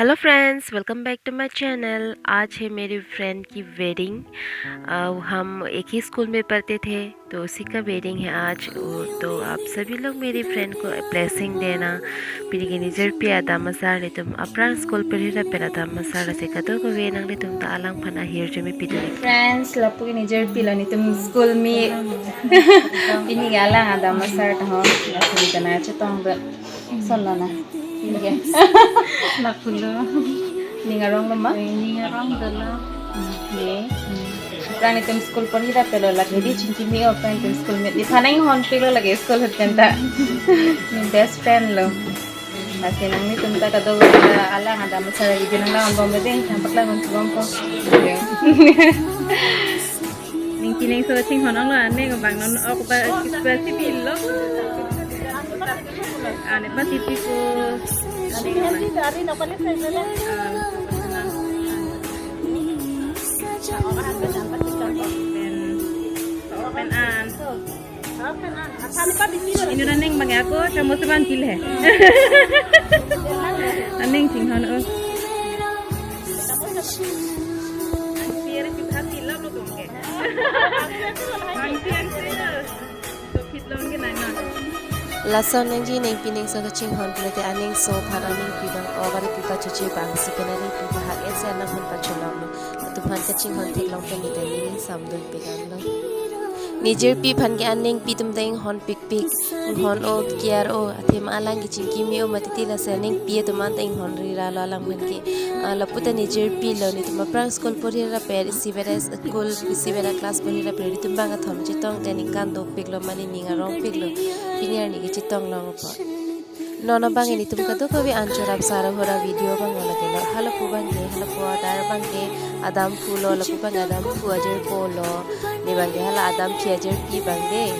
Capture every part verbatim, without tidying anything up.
Hello friends, welcome back to my channel। आज है मेरी फ्रेंड की वेडिंग। अ, हम एक ही स्कूल में पढ़ते थे, तो उसी का वेडिंग है आज। वो तो आप सभी लोग मेरी फ्रेंड को ब्लेसिंग देना। Pini ke nijirpi adam asar, netum aphrang school porhira pen adam asar, lasi kadokave nanglitum ta alangphan ahirjume pidun. Friends, lapu ke nijirpi lo, netum school mate. Pini ke alang adam asar tahon, lasi neta nangchetongdun. Sollo na. Pini ke. Lapulo. Ning arong lo ma? Ning arong dolo. Ne. Aphrang netum school porhira pen lo, lake dei chingki me-o aphrang netum school mate. Nephan inghonpiklo lake school ahut pen ta. Ne best friend lo. Lasi nanglitum ta kadokave ta alang adam asar video nanglang-onbom dei, nangpaklang-onbompo. Ning kining so chinghon onglo, aning bang non ok ba kispa si pilo. Ane pa tipi ko. Pen, pen an. Inut aning bang ako, kamu seban pil hai. Aning chinghon o. Lason nangji ningpi ningso kachinghon pulote aning so aphan aningpi bang o bari pipa chuche bang si pen aningpi bahak ese anang phan pacholonglo. Latum aphan kachinghon theklong pen neta ning samdun peganlo. Nijirpi aphan ke aningpi atum ta inghonpikpik, inghon o, care o, athema alang ke chingki me-o mati ti, lasi aningpi atum anta inghonri ralo alangphan ke. Ah, lapu ta nijirpi lo, netum aphrang school porhira pen isivera school, isivera class porhira pen netum bang kathom chetong te ningkan dopiklo mane ning arongpiklo. Pini arni ke chetonglong apot. Non abang netum kadokave an chorap sar ahut avideo bang lo lake lo. Halapu bang ke, halapu adar bang ke, adampu lo, lapu bang adampu ajirpo lo. Ne bang ke hala adamphi ajirpi bang dei.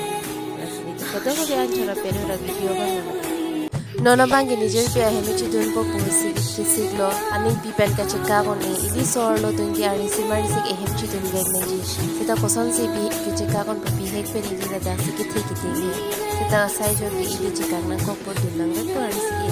Lasi netum kadokave an chorap pen ahut avideo bang lo. Non abang ke nijirpi ahem chedunpo pusi kisik lo. Aningpi pen kachekak un-e, ili sorlo tun ke arnisi marnisi ke ahem chedun vek nangji. Seta kosonsi pi kachekak un pabihek pen ili ladak si kethe kethe le. Seta asai jor ke ili chekak nangkokpo, dun nangvekpo arnisi ke.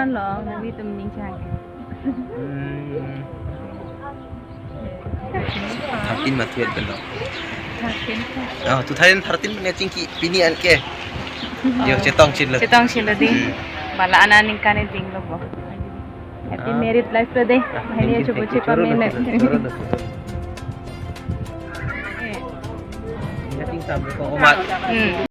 Lo, nangli tum ning chang. Hmm. Thirteen ma twelve lo. Thirteen. Oh, two thousand thirteen pen chingki pini anke. Yo, oh, chetong chin lo. Chetong chin lo dei. Hmm. Bala ana ningkan ding lo bo. Happy, ah, married life lo dei. Ah, mahini thank you, chubu thank you. Chupa choro mene. Lo, choro lo, choro lo. Eh. Ini ting sam ko omat. Hmm.